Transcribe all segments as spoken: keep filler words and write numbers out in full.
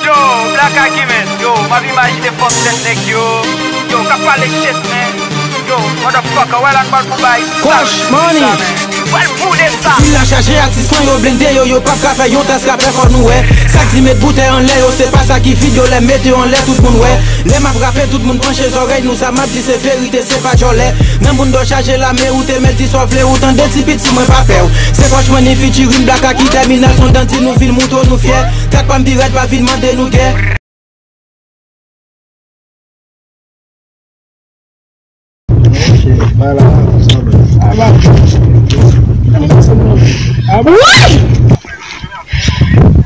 Yo, Black Argument, yo, m ap imajine fòk tèt nèg yo. Yo, k ap pale shit, man. Yo, motherfucker, wè la n pral pou bay. Cash money. Pral boule sa. Vil la chaje atis mwen, yo blende yo, yo p ap ka fè yon tas rapè, fò nou wè. Sa k di met boutèy anlè yo, se pa sa ki vid yo, lè m mete yo anlè, tout moun wè. Lè m ap rape, tout moun panche zòrèy nou, sa m ap di se verite, se pa djòlè. Nan moun dò chaje lame, ou te mèt di sa w vle, ou tande ti piti, mwen pa pè w. Se Cash Money featuring Black Aki, Terminal Son, Danti, nou vin moutre w nou fyè. Tèt pa m pi rèd, pa vin mande nou gè. Woy!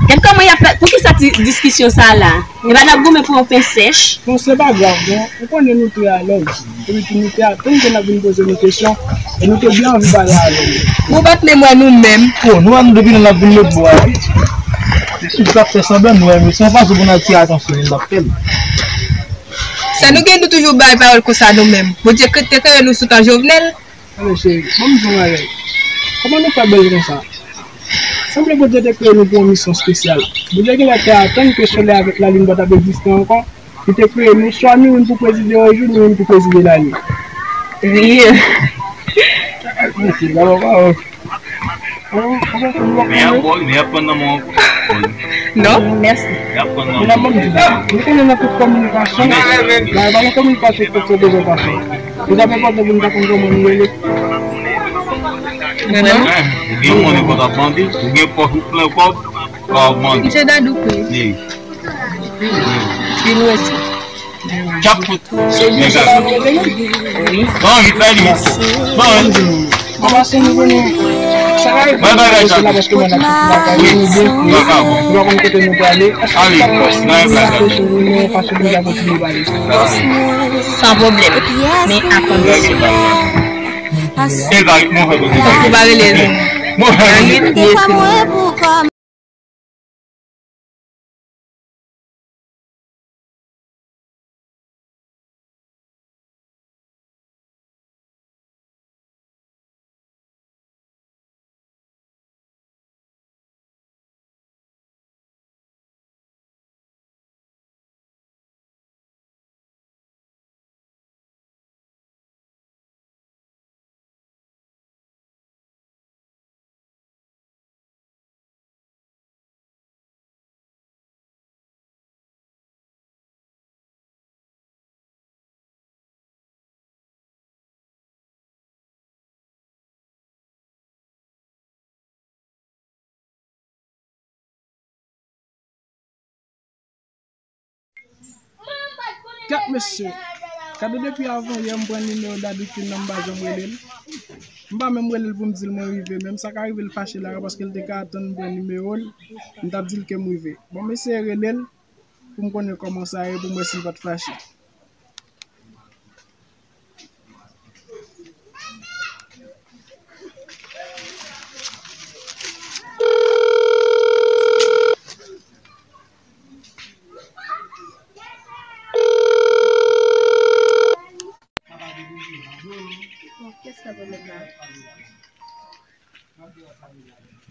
Gad kòman y ap fè, poukisa ti diskisyon sa la? E pa n ap goumen pou yon pen sèch? Bon, se pa grav, non. Ou konnen nou te alèz. Epi tou nou te atann ke n ap vin poze nou kesyon. E nou te byen anvi pale avè nou. Bon, bat menm wè nou menm. Bon, nou menm depi nou n ap vin lòt bò a, wi. Si w t ap fè sanblan, nou menm, se yon fason pou n atire atansyon nou, n t ap fè l. Sa nou gen, nou toujou bay pawòl konsa nou menm. Bondye te kreye nou sou tan Jovenel. Tande cheri, ban m di w yon bagay. Kòman nou fè bèl konsa? Sanble Bondye te kreye nou pou yon misyon espesyal. Bondye genlè te atann ke solèy avèk lalin pa t ap egziste ankò. Li te kreye nou swa nou youn pou prezide yon jou, nou youn pou prezide lane. Wi. Mèsi, gade yon pawòl. Men y ap bò, men y ap pran nan men w ankò. Non, mèsi. Y ap pran nan men w. Nou konnen nan tout kominikasyon, nan, nan kominikasyon, tout se dezòtasyon. Li t ap enpòtan pou nou ta konn kòman nou rele. Ou gen mòn, ou konn ap mande, ou gen pòch ou plen kòb, w ap mande. Misye Dadou kwe. Wi. Li nou esi. Tchap fout. Se jis sa nou te vle. Wi. Bon, li fè li. Bon, wi. An pase nou konnen sa ka rive. Bay, bay, bay, se la paske mwen ap la ka rive nou byen. Nou pa konn kote nou prale. Ale, nan yon plas. Sa kesyon nou, men fason nou ka kontinye pale. San pwoblèm. Men a kondisyon. E ba, mon frè, kote. Ou pa rele nou. Mon frè. Nan nwit, li ekri nou. Kèt mesye, gade depi avan yè m pran nimewo Dadou Queen nan m pa janm rele l. M pa menm rele l pou m di l mwen rive, menm sa ka rive l fache la paske l te ka atann m pran nimewo l, m t ap di l ke m rive. Bon, m eseye rele l pou m konnen kòman sa ye, pou m wè si l pa t fache.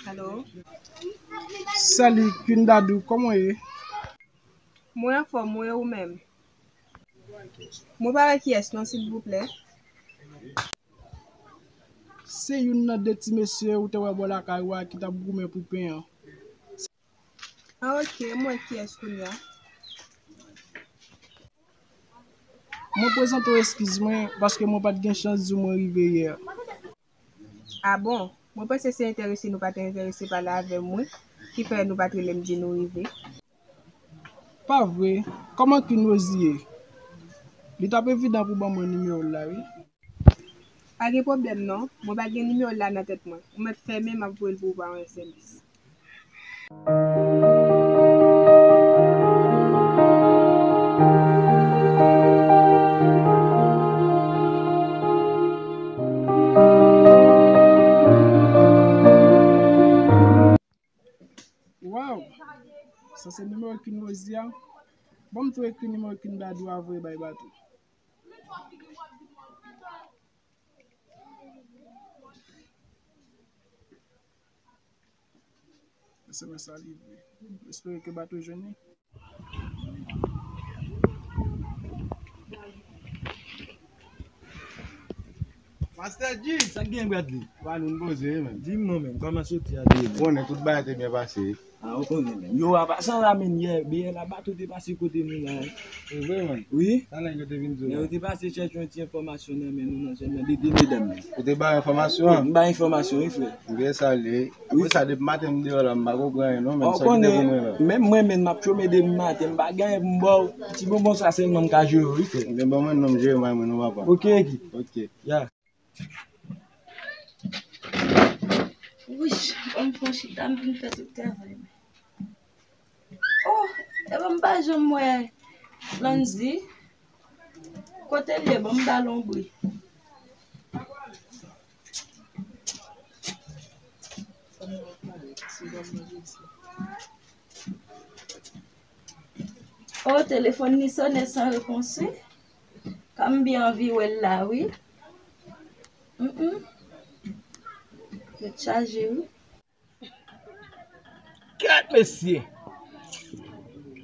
Alo? Salut, Queen Dadou, kòman w ye? Mwen anfòm, mwen, ou menm? Mwen pa wè kiyès non, silvouplè. Se youn nan de ti mesye ou te wè bò lakay ou a ki t ap goumen pou pen an. Ah, ok, m wè kiyès kounye a. Mwen prezante w eskiz mwen, paske mwen pa t gen chans di w mwen rive yè. Ah bon? Mwen panse se enterese nou pa t enterese pale avè m, wi, ki fè nou pa t rele m di nou rive. Pa vre? Kòman Queen Rosie ye? Li t ap evidan pou ban mwen nimewo l la, wi. Pa gen pwoblèm non, mwen pa gen nimewo l la nan tèt mwen. Ou mèt fèmen, m ap voye l pou ou pa yon S M S. Waw! Sa se nimewo Queen Rosie a? Ban m tou ekri nimewo Queen Dadou a voye bay Bato. Semèn sa li vre. M espere ke Bato jwenn li. Master G! Sa k gen, Bradley? Pa nou poze, men. Di m non, men. Kòman soti a te ye, men? Konnen tout bagay te byen pase. A, ou konnen, men. Yo, an pasan la, men, yè, biyè la, Bato te pase kote nou la. Se vre, men? Wi. Sa nèg yo te vin di w la? Yo te pase chèche yon ti enfòmasyon nan men nou, nan sèlman de, de medam, men. Ou te bay enfòmasyon an? Wi, m bay enfòmasyon, wi, frè. M byen salye. Apre sa, depi maten m deyò la, m pa ko gen anyen non, men. Ou konnen, menm mwen menm, m ap chome depi maten, m pa gen anyen pou m ba w. Ti bonbon sa sèlman m ka jere w, wi, frè. Ebyen, ban mwen non m jere m ak mwen non, papa. Ok, ok. Ok. Ya. Wouch, ban m fè yon chita, m vin fè tout travay mwen. Oh, epa m pa janm wè Landy. Kote l ye? Ban m ba l yon bri. Oh, telefòn li sonnen san repons, wi. Kòm m byen anvi wè l la, wi. Mm, mm. Tèt chaje, wi. Kèt, mesye!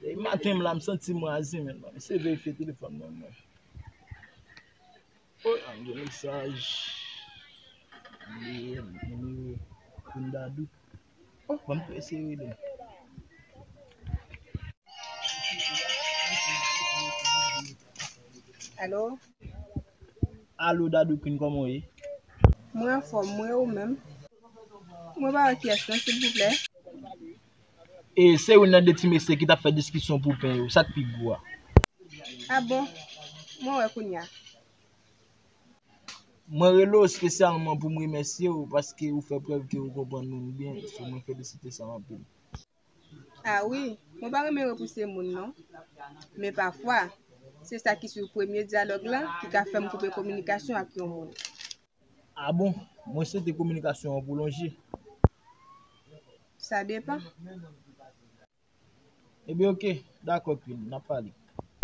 Depi maten m la, m santi m raze, men. Ban m eseye verifye telefòn mwen, non. Oh, an gen mesaj. Li nimewo Queen Dadou. Oh, ban m eseye rele l. Alo? Alo, Dadou Queen, kòman w ye? Mwen anfòm, mwen, ou menm? Mwen pa wè kiyès non, silvouplè. E se youn nan de ti mesye ki t ap fè diskisyon pou pen yo, sa k pi gwo a. A bon? Mwen wè kounye a. Mwen rele w espesyalman pou m remèsye w paske ou fè prèv ke ou konprann moun byen, so mwen felisite sa anpil. A wi, mwen pa renmen repouse moun non. Men pafwa, se sa ki sou premye dyalòg lan ki ka fè m koupe kominikasyon ak yon moun. A bon? Mwen swete kominikasyon an pwolonje. Sa depann. Ebyen, oke, dakò, Queen, n ap pale.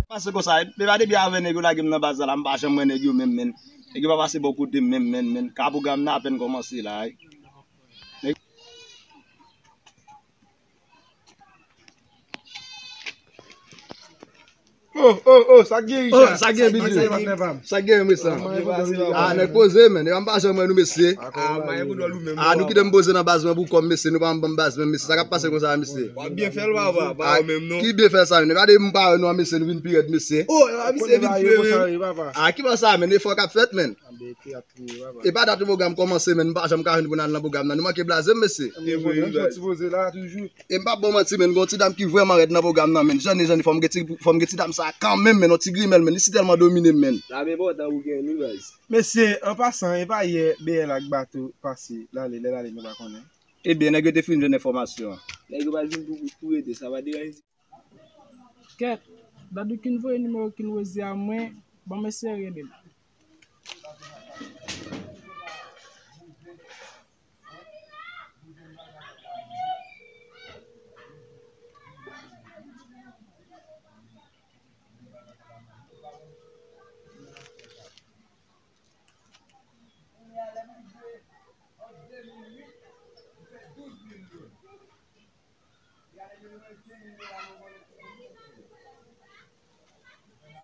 Pase konsa, e pa depi avè nèg yo lage m nan baz la, m pa janm wè nèg yo menm, menn. Nèg yo pa pase bò kote m menm, menn, menn. Kabougan nan apèn kòmanse la, wi. Oh, oh, oh, sa k gen, Richard? Oh, sa k gen, Bidou? Sa k gen, mesye? Ah, nèg poze, men. Epa m pa janm wè nou, mesye. Ah, nou kite m poze nan baz mwen pou kò m, mesye. Nou pa ban m baz mwen, mesye. Sa k ap pase konsa, mesye? W ap byen fè l, papa. Pa ou menm, non. Ki byen fè sa, men? Epa de m pa wè nou an, mesye. Nou vin pi rèd, mesye. Oh, epa misye vin fre, men. Ah, ki bò sa, men? Efò k ap fèt, men. Epa dat pwogram kòmanse, men. M pa janm ka jwenn pou n al nan pwogram nan. Nou manke blaze m, mesye. E vre, wi, baz. E m p ap ba w manti, men, gen yon ti dam ki vrèman rèd nan pwogram nan, men. Jan e jan e, fò m gen ti, fò m gen ti dam sa a kanmenm, men, yon ti grimèl, men, li si tèlman domine m, men. Dam enpòtan ou gen, wi, baz. Mesye, an pasan, e pa yè B L ak Bato pase, l ale, lè l ale, nou pa konnen. Ebyen, nèg yo te fin jwenn enfòmasyon an. Nèg yo pral vin pou, pou rete, sa pa deranje. Kèt, Dadou Queen voye nimewo Queen Rosie a mwen, ban m eseye rele l.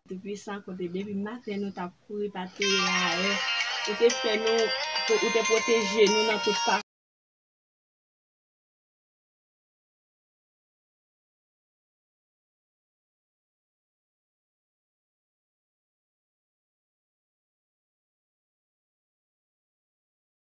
Depi sa kote, depi maten nou t ap kouri pa tire la, ou te fè nou, ou te pwoteje nou nan tout pa,